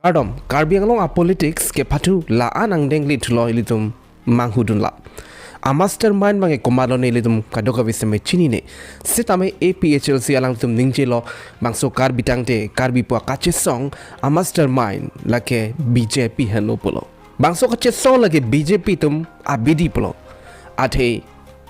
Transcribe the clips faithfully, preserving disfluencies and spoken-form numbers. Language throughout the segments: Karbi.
Ardom, Karbi Anglong a politics kepathu la-an angdeng le thulo ilitum manghudunlo. A mastermind abangke komatlo ne ilitum kadokave sitame chinine. Sitame A P H L C alangtum ningjelo, bangso Karbi tangte Karbi pu akachesong a mastermind lake B J P henlo pulo. Bangso kachesong lake B J P atum abidi pulo. Athe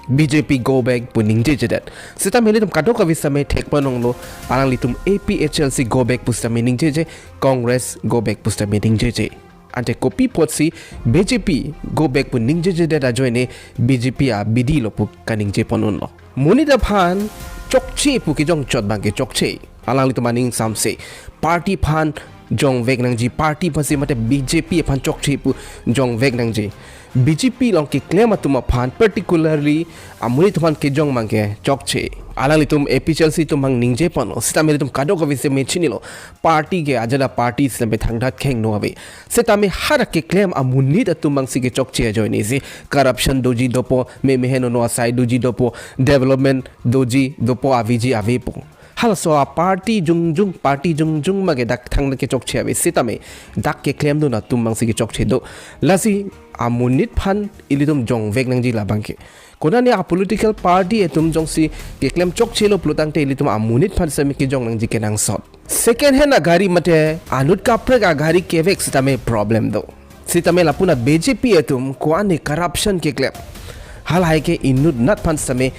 B J P go back pu ningjejedet. Sitame ilitum kadokave sitame thekponlonglo, alanglitum A P H L C go back pu sitame ningjeje, Congress go back pu sitame ningjeje. Ante kopi apotsi B J P go back pu ningjejedet ajoine B J P abidilo pu kaningjepon unlo. Monit aphan chokche pu kejongchot abangke chokche. Alanglitum aning samse. Party aphan jongvek nangji, party aphansi mate B J P aphan chokche pu jongvek nangji. B J P along keklem atum aphan, particularly amonit aphan kejong abangke chokche. Alanglitum A P H L C atum abang ningjeponlo, sitame ilitum kadokave sitame chinilo. Party ke ajada party sitame thangdat khengno ave. Sitame hadak keklem amonit atum abangsi kechokche ajoinesi corruption doji dopo, meme heno no asai doji dopo, development doji dopo, aveji avepo. Halaso a party jongjong, party jongjong abangke dak thangdat kechokche ave. Sitame dak keklemdun atum abangsi kechokche do. Lasi amonit aphan ilitum jongvek nangji labangke. Konane a political party atum jongsi keklem chokchelo pulotangte ilitum amonit aphan sitame kejong nangji kenangsot. Second hand agari mate anut kaprek agari kevek sitame problem do. Sitame lapu-an B J P atum ko-an ne corruption keklem, halahai ke inutnat aphan sitame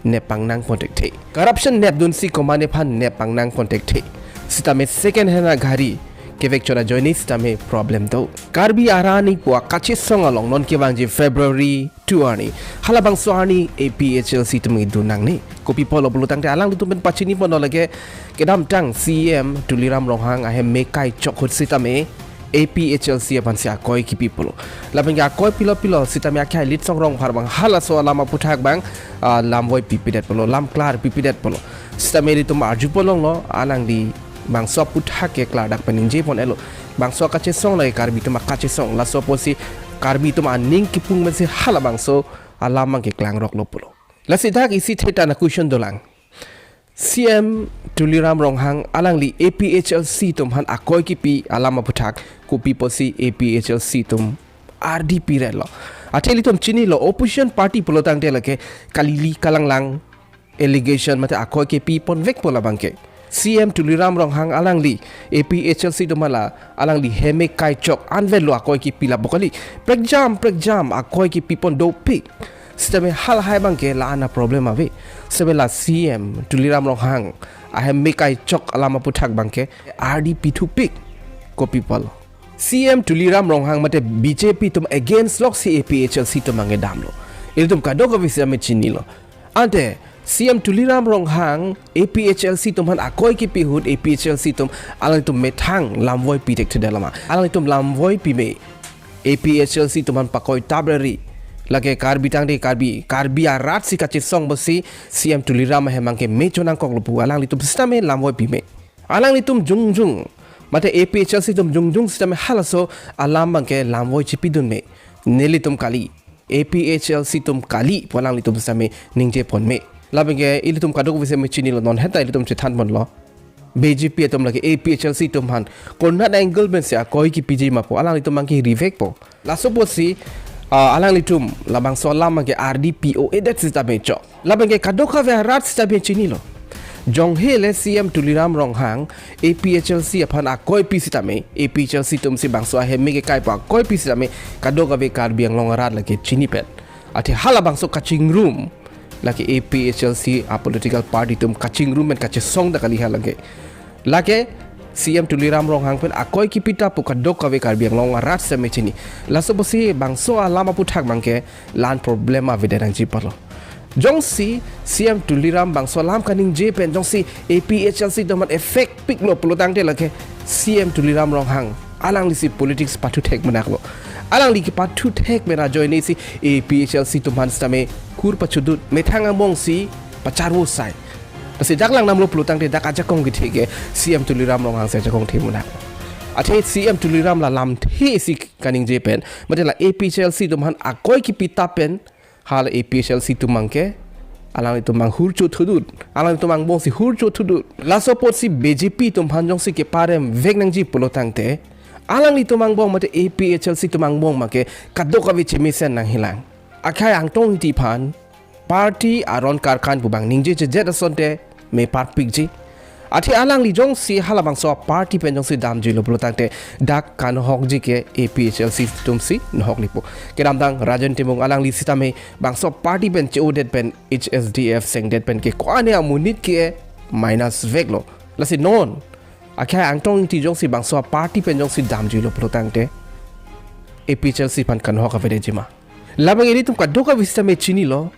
nep pangnangpon thekthe. Corruption nepdunsi komatne aphan nep pangnangpon thekthe. Sitame second hand agari kevek chot ajoine sitame problem do. Karbi arani pu akachesong along non kevangji February two arni, halabangso arni A P H L C atum idun nangne. Kopi apotlo pulotangte alanglitum pen pachiniponlo lake kedamtang C M Tuliram Ronghang ahem me kaichok ahut sitame A P H L C aphansi akoi kipi pulo. Lapenke akoi pilo pilo sitame akhai Litsong Rongphar abang halaso alam aputhak abang, ah, lamvoi pipedet pulo, lam klar pipedet pulo. Sitame ilitum arjuponlonglo, alangli bangso aputhak ke klardak pen ningjepon-etlo. Bangso akachesong lake Karbi atum akachesong. Laso apotsi Karbi atum aning kipung pensi halabangso alam abangke klangroklo pulo. Lasi dak isi theta na question dolang. C M Tuliram Ronghang alangli A P H L C atum aphan akoi kipi alam aputhak kopi apotsi A P H L C atum ardi piretlo. Athe ilitum chinilo, opposition party pulotangte lake kalili kalanglang allegation mate akoi kepiponvekpo labangke. C M Tuliram Ronghang alangli A P H L C atum hala alangli hem me kaichok anvetlo akoi kipi lapu kali. Prekjam prekjam akoi kipipon dopik. Sitame halahai abangke la-an a problem ave. Sitame la C M Tuliram Ronghang ahem me kaichok alam aputhak abangke ardi pithupik. Kopi apotlo? C M Tuliram Ronghang mate B J P atum against loksi A P H L C atum abangke damlo. Ilitum kadokave sitame chinilo. Ante C M Tuliram Ronghang A P H L C atum aphan akoi kipi ahut A P H L C atum alangtum methang lamvoi pi thekthedet lama? Alangtum lamvoi pime. A P H L C atum aphan pakoi tabrari. Lake Karbi tangte Karbi, Karbi arat si kachesong pusi C M Tuliram ahem abangke me chonangkoklo pu alanglitum sitame lamvoi pime. Alanglitum jongjong mate A P H L C atum jongjong sitame halaso alam abangke lamvoi chipidunme. Nelitum kali, A P H L C atum kali pu alanglitum sitame ningjeponme. Lapenke ilitum kadokave sitame chinilo, non heta ilitum chethanponlo. B J P atum lake A P H L C atum aphan konat angle pensi akoi kipiji ma pu alanglitum abangke rivekpo. Laso apotsi, ah, alanglitum labangso alam abangke ardi pi-o-edet sitame chok. Lapenke kadokave arat sitame chinilo. Jonghe le C M Tuliram Ronghang A P H L C aphan akoi pi sitame, A P H L C atumsi bangso ahem me kekai pu akoi pi sitame kadokave Karbi Anglong arat lake chinipen. Athe halabangso kachingrum lake A P H L C a political party atum kachingrum pen kachesong ta kali halake. Lake C M Tuliram Ronghang pen akoi kipi ta pu kadokave Karbi Anglong arat sitame chini. Laso apotsi bangso alam aputhak abangke la-an problem avedet nangji apotlo. Jongsi C M Tuliram bangso alam kaningje pen jongsi A P H L C atum aphan effect piklo pulotangte lake C M Tuliram Ronghang alanglisi politics pathu thek menaklo. Alangli kepathu thek men ajoinesi A P H L C atum aphan sitame hur pachudut, methang angbongsi pacharvo sai. Lasi dak langdamlo pulotangte dak ajakong kethe ke C M Tuliram Ronghang si ajakong the menak. Athe C M Tuliram la lamthe si kaningje pen, mate la A P H L C atum aphan akoi kipi ta pen, hala A P H L C atum abangke alanglitum abang hur chothudut, alanglitum angbongsi hur chothudut. Laso apotsi B J P atum aphan jongsi keparemvek nangji pulotangte, Alanglitum angbong mate A P H L C atum angbong make kadokave chemesen nangjilang. Akhai Angtong Ingti aphan party aron karkan pu abang ningje chejet asonte me parpikji. Athe alangli jongsi halabangso party pen jongsi damjuilo pulotangte dak kanohokji ke A P H L C atumsi nohok lipo. Kedamtang Rajen Timung alangli sitame bangso party pen che-odet pen H S D F sengdet pen ke ko-an amonit ke minus veklo. Lasi non akhai Angtong Ingti jongsi bangso party pen jongsi damjuilo pulotangte A P H L C aphan kanohok avedetji ma? Labang ilitum kadokave sitame chinilo.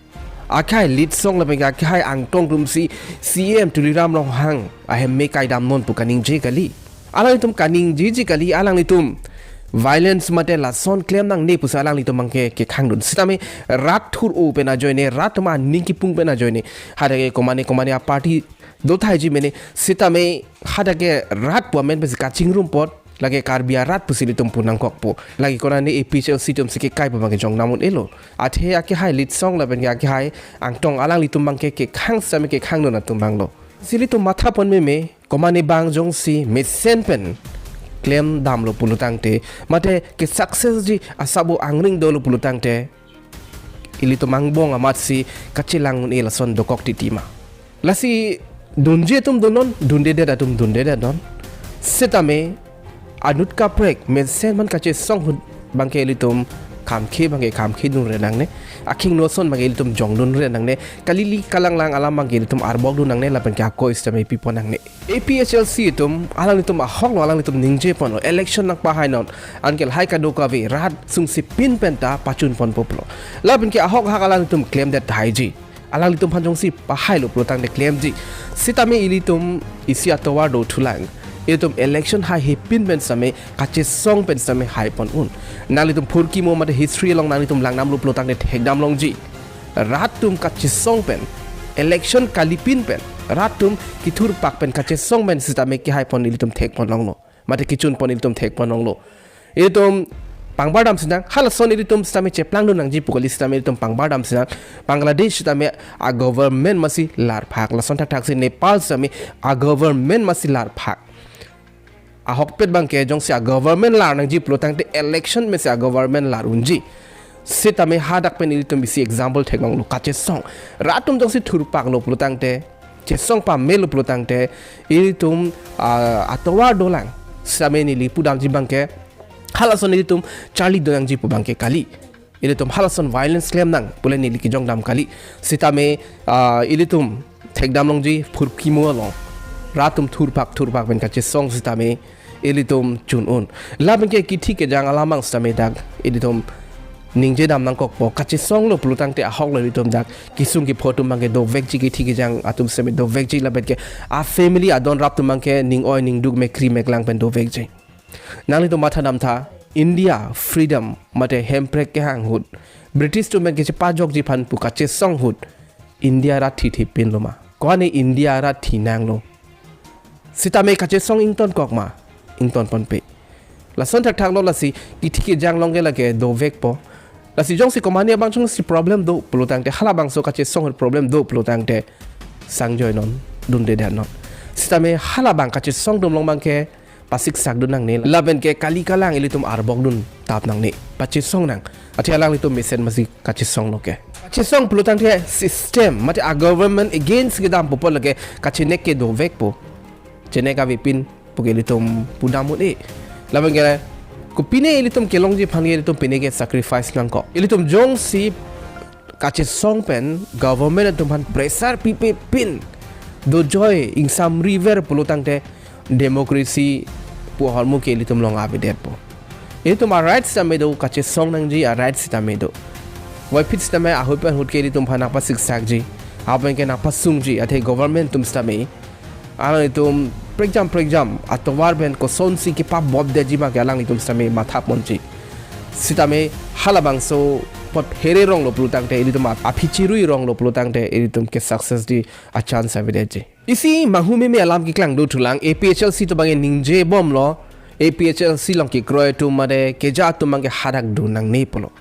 Akhai Litsong labang akhai Angtong atumsi C E M Tuliram Ronghang ahem me kaidamnon pu kaningje kali. Alanglitum kaningjeji kali, alanglitum violence mate lason klem nangne pusi alanglitum abangke kekhangdun. Sitame rat thur-o pen ajoine, rat atum aning kipung pen ajoine, hadak ke komane komane aparty dothaiji mene, sitame hadak ke rat pu amen pensi kachingrum apot lake Karbi arat pusi ilitum pu nangkokpo. Lake konane A P H L C atumsi kekai pu abangke jong namun elo. Athe akhai Litsong lapen ke akhai Angtong alanglitum abangke kekhang sitame kekhangdun atum abanglo. Si ilitum mathapon meme, komane abang jongsi mesen pen klem damlo pulotangte mate ke success ji asabo angring dolo pulotangte ilitum angbong amatsi kachelang un-e lason dokok titi ma? Lasi dunji atum dunnon, dundedet atum dundedetnon. Sitame anut kaprek mesen aphan kachesong ahut abangke ilitum khamkhe abangke khamkhedunre nangne. Akhingno ason abangke ilitum jongdunre nangne. Kalili kalanglang alam abangke ilitum arbokdun nangne lapen ke akoi sitame pipon nangne. A P H L C atum alanglitum ahoklo, alanglitum ningjeponlo, election nangpahainon, anke lahai kadokave rat sungsi pin penta pachunponpo pulo. Lapen ke ahok ahak alanglitum klemdet thaiji. Alanglitum aphan jongsi pahailo pulotangte klemji. Sitame ilitum isi atovar dothulang. Ilitum election haihe pin pen sitame kachesong pen sitame haipon un. Nanglitum phurkimo mate history along nanglitum langdamlo pulotangte thekdam longji. Rat atum kachesong pen, election kali pin pen, rat atum kithurpak pen kachesong pen sitame kehaipon ilitum thekpon longlo. Mate kechunpon ilitum thekpon longlo. Ilitum pangbardam sinang, halason ilitum sitame cheplangdun nangji pu kali, sitame ilitum pangbardam sinang. Bangladesh sitame a-government masi larphak. Lason thakthak si Nepal sitame a-government masi larphak. Ahokpet abangke jongsi a-government lar nangji pulotangte election mesi a-government lar unji. Sitame hadak pen ilitum isi example theklonglo kachesong. Rat atum jongsi thurpaklo pulotangte, chesong pamelo pulotangte, ilitum, ah, atovar dolang. Sitame neli pudamji abangke, halason ilitum charlidun nangji pu abangke kali. Ilitum halason violence klemnang pule neli kejongdam kali. Sitame, ah, ilitum thekdam longji phurkimo along. Rat atum thurpak thurpak pen kachesong sitame ilitum chun-un. Lapen ke kithi kejang alam abang sitame dak ilitum ningjedam nangkokpo, kachesonglo pulotangte ahoklo ilitum dak kesung kepho atum abangke dovekji, kithi kejang atum sitame dovekji lapen ke a-family adon rap atum abangke ning-oi ningduk mekri meklang pen dovekji. Nanglitum mathadamtha, India freedom mate hemprek kehang ahut British atum pen kechepajokji aphan pu kachesong ahut India rat thithe pinlo ma? Ko-an India rat thinanglo? Sitame kachesong ingtonkok ma? Ingtonponpe. Lason thakthaklo, lasi kithi kejang along ke lake dovekpo. Lasi jongsi komane abang jongsi problem do pulotangte, halabangso kachesong ahut problem do pulotangte sangjoinon, dundedetnon. Sitame halabang kachesong atum along abangke pasiksakdun nangne, lapen ke kali kalang ilitum arbokdun tap nangne, pachesong nang. Athe alanglitum mesen masi kachesonglo ke. Kachesong pulotangte system mate a-government against kedampo pulo ke kachenek ke dovekpo. Chenek avepin puke ilitum pudam un-e. Lapen ke kopine ilitum kelongji aphan ke ilitum pine ke sacrifice nangkok. Ilitum jongsi kachesong pen government atum aphan pressure pipe pin dojoi ingsamriver pulotangte democracy pu ahormu ke ilitum along avedetpo. Ilitum a-right sitame do, kachesong nangji a-right sitame do. Voiphit sitame ahut pen ahut ke ilitum aphan nangpasiksakji, ahut pen ke nangpasungji, athe government atum sitame alanglitum prekjam prekjam atovar pen kosonsi kepabopdetji abangke alanglitum sitame mathaponji. Sitame halabangso apot here ronglo pulotangte, ilitum ap-, aphi chirui ronglo pulotangte ilitum ke success di a-chance avedetji. Isi manghu meme alam keklang dothulang, A P H L C atum abangke ningjebomlo, A P H L C along kekroi atum mate keja atum abangke hadak dun nangne pulo.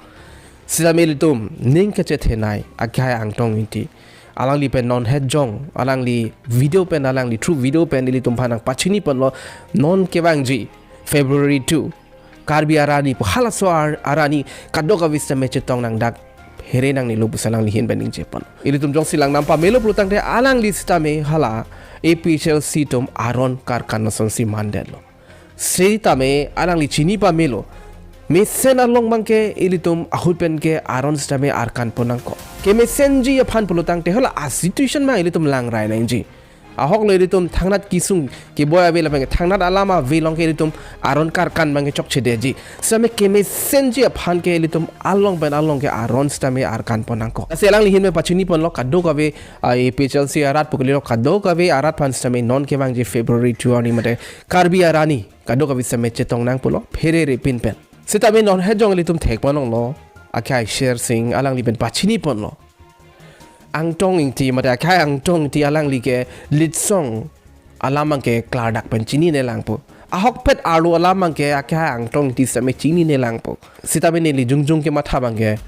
Sitame ilitum ning kachethenei akhai Angtong Ingti, alangli pen non het jong, alangli video pen, alangli through video pen ilitum aphan nangpachiniponlo, non kevangji February two, Karbi arani pu halaso ar-, arani kadokave sitame chetong nangdak phere nangnelo pusi alangli ahin pen ningjepon. Ilitum jongsi langnam pamelo pulotangte alangli sitame hala A P H L C atum aron karkan asonsi mandetlo. Sitame alangli chini pamelo. Mesen along abangke ilitum ahut penke aron sitame arkanpon nangkok. Kemesenji aphan pulotangte hala a-situation abang ilitum langrai nangji. Ahoklo ilitum thangnat kesung keboi ave lapen thangnat alam ave along ke ilitum aron karkan abangke chokchedetji. Sitame kemesenji aphan ke ilitum along pen along ke aron sitame arkanpon nangkok. Lasi alangli ahin pen pachiniponlo kadokave, ah, A P H L C arat pu kalilo, kadokave arat aphan sitame non kevangji February two arni mate Karbi arani kadokave sitame chetong nangpo pulo pherere pin pen. Sitame non hejong ilitum thekpon longlo, akhai Sher Sing alangli pen pachiniponlo. Angtong Ingti mate akhai Angtong Ingti alangli ke litsong alam abangke klardak pen chinine langpo. Ahokpet arlo alam abangke akhai Angtong Ingti sitame chinine langpo. Sitame neli jongjong kematha abangke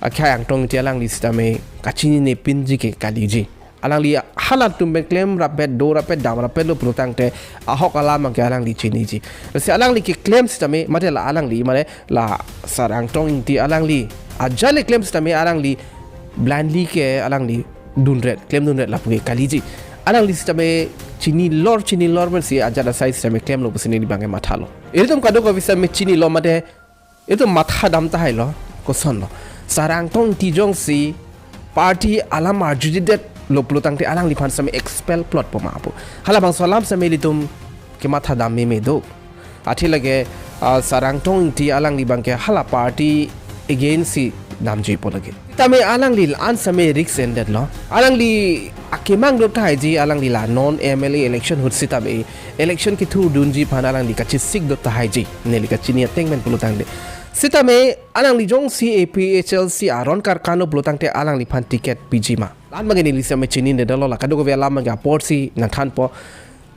akhai Angtong Ingti alangli sitame kachinine pinji ke kaliji. Alangli halatum pen klem rapet, do rapet, dam rapetlo pulotangte ahok alam abangke alangli chiniji. Lasi alangli keklem sitame mate la alangli mane la Sar Angtong Ingti alangli ajat le klem sitame alangli blindly ke alangli dunret, klem dunret lapu ke kaliji. Alangli sitame chinilor chinilor pensi ajat asai sitame klemlo pusi neli abangke mathalo. Ilitum kadokave sitame chinilo mate ilitum matha dam tahailo, kosonlo. Sar Angtong Ingti jongsi party alam arjudedetlo pulotangte alangliphan sitame expel plot po ma pu. Halabangso alam sitame ilitum kematha dam meme do. Athe lake, ah, Sar Angtong Ingti alangli abangke hala party against si damjuipo lake. Tame alangli la-an sitame risk endetlo. Alangli akemang do tahaiji, alangli la non M L A election ahut sitame election kethurdunji aphan alangli kachesik do tahaiji. Neli kachini ateng pen pulotangte. Sitame alangli jongsi A P H L C aron karkanlo pulotangte alangliphan ticket piji ma. La-an abangke neli sitame chinine detlo, la kadokave alam abangke apotsi nangthanpo.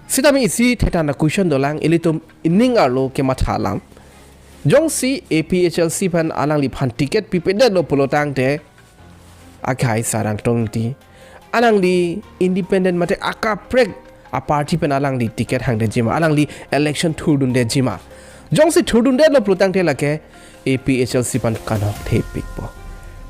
Sitame isi thethan a-question dolang, ilitum ining arlo kematha alam. Jongsi A P H L C aphan alangliphan ticket pipedetlo pulotangte akhai Sar Angtong Ingti alangli independent mate akaprek a-party pen alangli ticket hangdetji ma, alangli election thurdundetji ma. Jongsi thurdundetlo pulotangte lake A P H L C aphan kanhok thepikpo.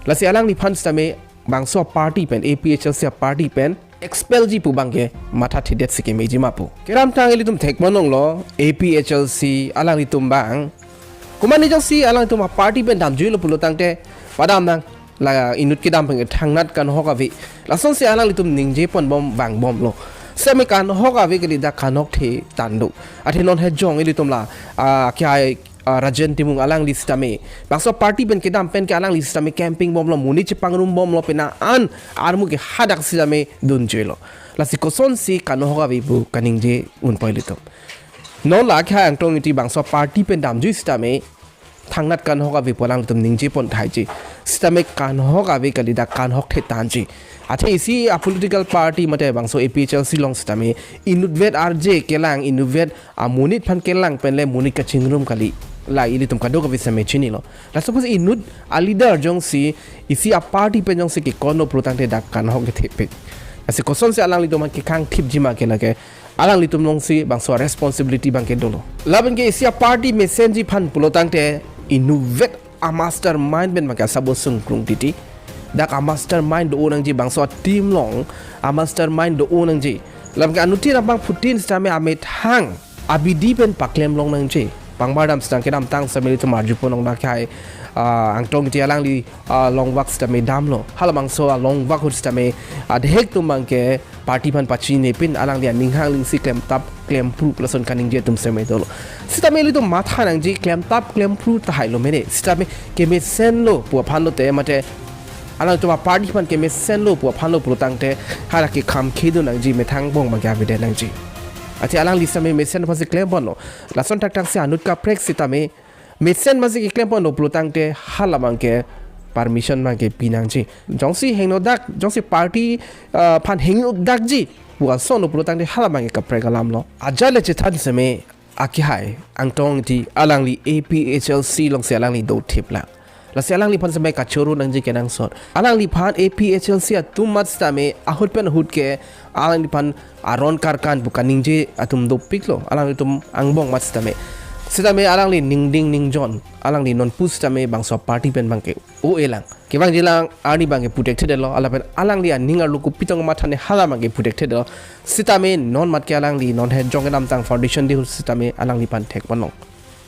Lasi alangliphan sitame bangso a-party pen, A P H L C a-party pen expelji pu abangke matha thedet si kemeji ma pu. Kedamtang ilitum thekpon longlo, A P H L C alanglitum abang komatne jongsi alanglitum a-party pen damjuilo pulotangte padam nang, la inut kedam pen thangnat kanhok ave. Lasonsi alanglitum ningjeponbom vangbomlo. Sitame kanhok ave kalidak kanhok thetang do. Athe non hejong ilitum la, ah, akhai, ah, Rajen Timung alangli sitame bangso party pen kedam penke alangli sitame camping bomlo, monit chepangrum bomlo, pena an armu ke hadak sitame dunjuilo. Lasi kosonsi kanhok ave pu kaningje unpo ilitum. Non la akhai Angtong Ingti bangso party pen damjui sitame thangnat kanhok ave pu alanglitum ningjepon tahaiji. Sitame kanhok ave kalidak kanhok thetangji. Athe isi a-political party mate bangso A P H L C along sitame inutvet arje kelang, inutvet amonit aphan kelang penle monit kachingrum kali. La ilitum kadokave sitame chinilo. Laso apotsi inut a-leader jongsi isi a-party pen jongsi kekonlo pulotangte dak kanhok kethepik. Lasi kosonsi alanglitum aphan kekhang thipji ma ke lake alanglitum alongsi bangso responsibility abangke dolo. Lapenke isi a-party mesenji aphan pulotangte inutvet a-mastermind pen abangke asabo sungkrung titi. Dak a-mastermind do-o nangji, bangso a-team along a-mastermind do-o nangji. Lapenke anuttin abangphutin sitame amethang abidi pen paklem long nangji. Pangbardam sitang kedamtang sitame ilitum arjupon long dak akhai, ah, Angtong Ingti alangli, ah, longvak sitame damlo. Halabangso a-longvak ahut sitame adhek atum abangke party aphan pachinine pin alangli aning hang lingsi klemtap klemphru lason kaningje atum sitame dolo. Sitame ilitum matha nangji, klemtap klemphru tahailo mene. Sitame kemesenlo pu aphan lote mate alangtum a-party aphan kemesenlo pu aphan lo pulotangte hadak kekham khedun nangji, methang bong abangke avedet nangji. Athe alangli sitame mesen aphansi klemponlo. Lason thakthak si anut kaprek sitame mesen aphansi keklemponlo pulotangte hala abangke permission abangke pi nangji. Jongsi hingno dak, jongsi party, ah, aphan hingno dakji pu asonlo pulotangte hala abangke kaprek alamlo. Ajat le chethan sitame akhai Angtong Ingti alangli A P H L C alongsi alangli dothip lang. Lasi alangliphan sitame kachoro nangji kenangsot. Alangliphan A P H L C atum amat sitame ahut pen ahut ke alangliphan aron karkan pu kaningje atum dopiklo, alanglitum angbong amat sitame. Sitame alangli ningding ningjon, alangli non pusitame bangso party pen abangke o-elang. Kevangjilang arni abangke puthekthedetlo, lapen alangli aning arlo kopi tong matha ne hala abangke puthekthedetlo. Sitame non matke alangli non he jong kedamtang foundation day ahut sitame alangliphan thekponlong.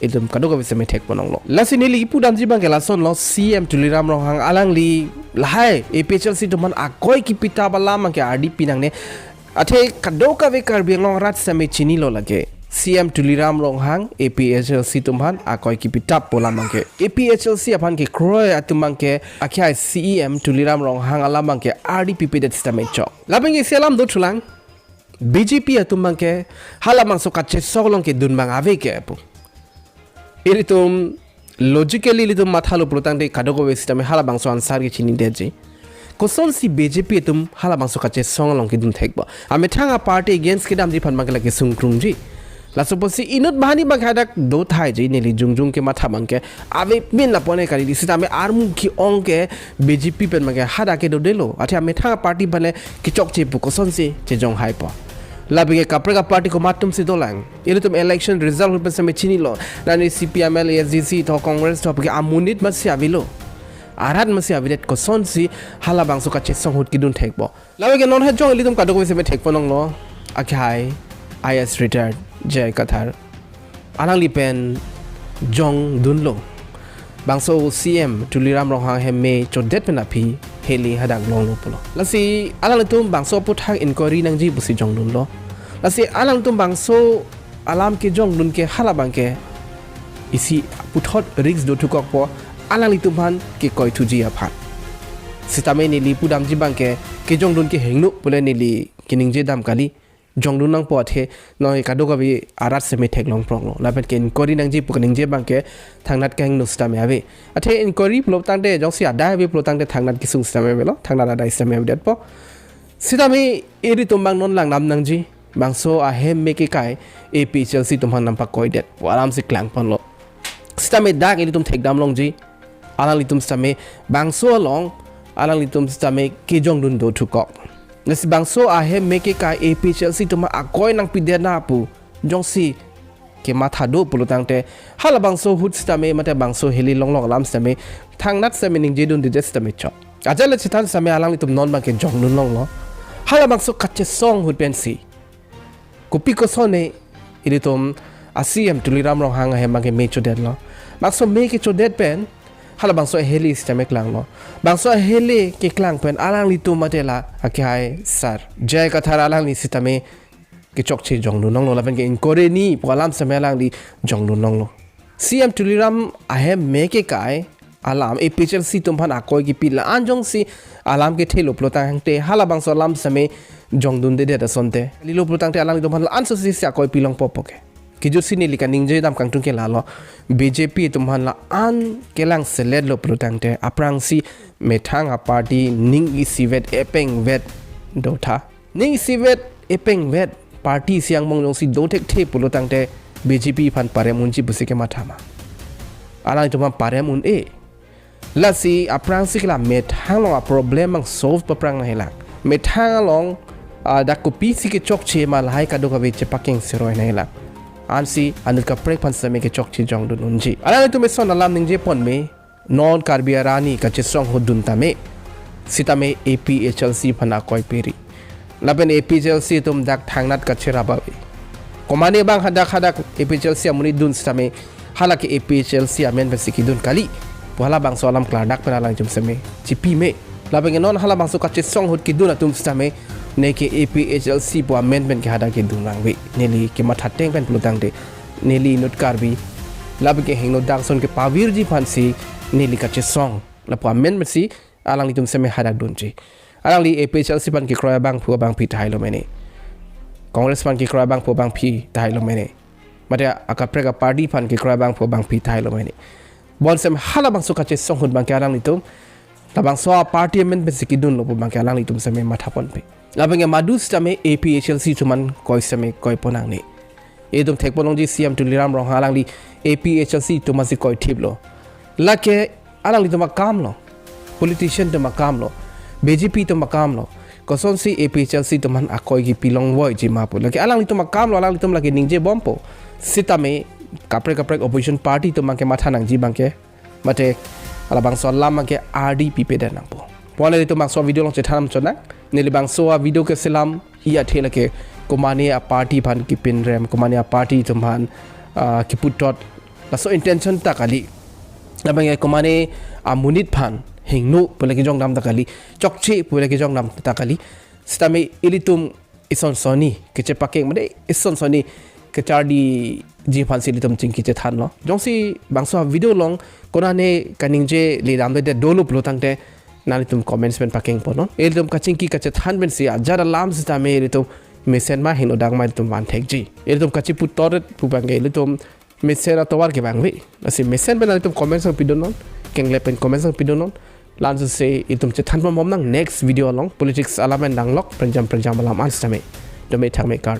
Itum kadokave sitame thekponlonglo. Lasi neli kipudamji abangke lasonlo, C M Tuliram Ronghang alangli lahai A P H L C atum aphan akoi kipitap alam abangke ardi pinangne. Athe kadokave Karbi Anglong arat sitame chinilo lake. C M Tuliram Ronghang A P H L C atum aphan akoi kipitap pu alam abangke. A P H L C aphan kekroi atum abangke akhai C M Tuliram Ronghang alam abangke ardi pipedet sitame chok. Lapen ke isi alam dothulang. B J P atum abangke halabangso kachesong along kedun abang ave ke pu. Ilitum logically ilitum mathalo pulotangte kadokave sitame halabangso answer ke chinidetji. Kosonsi B J P atum halabangso kachesong along kedun thekpo. Amethang a party against kedamji aphan abangke lake sungkrungji. Laso apotsi inut banghini abangke hadak dothaiji, neli jongjong kematha abangke avepin lapu-an ke kali, sitame armu ke-ong ke B J P pen abangke hadak ke dodelo. Athe amethang a party aphan le kechokche pu kosonsi chejong haipo. Lapen ke kaprek a party komat atumsi dolang. Ilitum election result ahut pen sitame chinilo. Nani C P I M L, A S D C tho Congress tho puke amonit masi avelo. Arat masi avedet, kosonsi halabangso kachesong ahut kedun thekpo. Lapen ke non he jong ilitum kadokave sitame thekponlonglo. Akhai I A S retired J I Kathar alangli pen jongdunlo. Bangso C M Tuliram Ronghang ahem me chodet pen aphi heli hadak longlo pulo. Lasi alanglitum bangso aphuthak inquiry nangji pusi jongdunlo. Lasi alanglitum bangso alam kejongdun ke hala abangke isi puthot risk dothukokpo, alanglitum aphan kekoithuji aphan. Sitame neli pudamji abangke kejongdun ke hingno pule neli keningje dam kali. Jongdun nangpo athe noi kadokave arat sitame theklong pronglo. Lapen ke inquiry nangji pu keningje abangke thangnat kehingno sitame ave. Athe inquiry pulotangte jongsi adai ave pulotangte thangnat kesung sitame avelo, thangnat adai sitame avedetpo. Sitame ilitum abang non langdam nangji. Bangso ahem me kekai A P H L C atum aphan nangpakoidet pu alamsi klangponlo. Sitame dak ilitum thekdam longji. Alanglitum sitame bangso along alanglitum sitame kejongdun dothukok. Lasi bangso ahem me kekai A P H L C atum akoi nangpidet na pu jongsi kematha do pulotangte halabangso ahut sitame mate bangso heli longlong alam sitame thangnat sitame ningjedundedet sitame chok. Ajat le chethan sitame alanglitum non abangke jongdun longlo. Halabangso kachesong ahut pensi kopi kosonne ilitum a C M Tuliram Ronghang ahem abangke me chodetlo. Bangso me kechodet pen halabangso aheli sitame klanglo. Bangso aheli keklang pen alanglitum mate la akhai sir J I Kathar alangli sitame kechokche jongdun longlo lapen ke inquiry ni pu alam sitame alangli jongdun longlo. C M Tuliram ahem me kekai alam A P H L C atum aphan akoi kipi la-an jongsi alam kethelo pulotangte halabangso alam sitame jongdundedet asonte. Lilo pulotangte alanglitum aphan la-an sosi si akoi pilongpo puke. Kejutsi neli kaningje dam kangtung ke lalo. B J P atum aphan la-an kelangseletlo pulotangte aphrangsi methang a party ning isivet epengvet dotha. Ning isivet epengvet party isi angbong jongsi dothekthe pulotangte B J P aphan parem unji pusi kematha ma? Alanglitum aphan parem un-e. Lasi aphrangsi ke la methang along a problem abang solve paphrang nangjilang. Methang along, ah, dak kopisi kechokche ma lahai kadokave chepakeng seroi nangjilang. Ansi anut kaprek aphan sitame kechokche jongdun unji. Alanglitum eson alam ningjepon me, non Karbi arni kachesong ahut dun tame. Sitame A P H L C aphan akoi piri. Lapen A P H L C atum dak thangnat kacherap ave. Komane abang hadak hadak A P H L C amonit dun sitame hala ke A P H L C amen pensi kedun kali pu halabangso alam klardak pen alanglitum sitame chipi me. Lapen ke non halabangso kachesong ahut kedun atum sitame neke A P H L C pu amen pen ke hadak kedun nangve. Neli kematha ateng pen pulotangte neli inut Karbi lapen ke hingno dangson kepavirji aphansi neli kachesong lapu amen pensi alanglitum sitame hadak dunji. Alangli A P H L C aphan kekroi abangphu abangpi tahai lo mene. Congress aphan kekroi abangphu abangpi tahai lo mene. Mate akaprek a party aphan kekroi abangphu abangpi tahai lo mene. Bonsem halabangso kachesong ahut abangke alanglitum labangso a party amen pensi kedunlo pu abangke alanglitum sitame mathaponpe. Lapen ke madu sitame A P H L C atum aphan koi sitame koipon nangne. Itum thekponlongji C M Tuliram Ronghang alangli A P H L C atum aphansi koithiplo. Lake alanglitum akam lo. Politician atum akam lo. B J P atum akam lo. Kosonsi A P H L C atum aphan akoi kipi longvoiji ma pu. Lake alanglitum akam lo, alanglitum lake ningjebompo. Sitame kaprek kaprek opposition party atum abangke matha nangji abangke, mate halabangso alam abangke ardi pipedet nangpo. Pon ilitum bangso video along chethan chonang, neli bangso a-video keselam i athe lake komane a-party aphan kipinrem, komane a-party atum aphan ah, kiputhot, laso intention ta kali. Labang komane amonit aphan hingno pu le kejong dam ta kali, chokche pu le kejong dam ta kali. Sitame ilitum ison sonni kechepakeng mate ison sonni kecharliji aphansi ilitum chingki chethanlo. Jongsi bangso a-video along konane kaningje le damde dolo pulo tangte nanglitum comments pen pakengpo non. Ilitum kachingki kachethan pensi ajat alam sitame ilitum mesen ma hingno dang ma ilitum van thekji. Ilitum kachiputhot pu abangke ilitum mesen atovar kevang ave. Lasi mesen pen ilitum comments nangpidun non, kenglep pen comments nangpidun non. La-ansi ilitum chethan pon bom nang next video along, politics alam pen danglok, prenjam prenjam alam an sitame. Dome thangme kardom.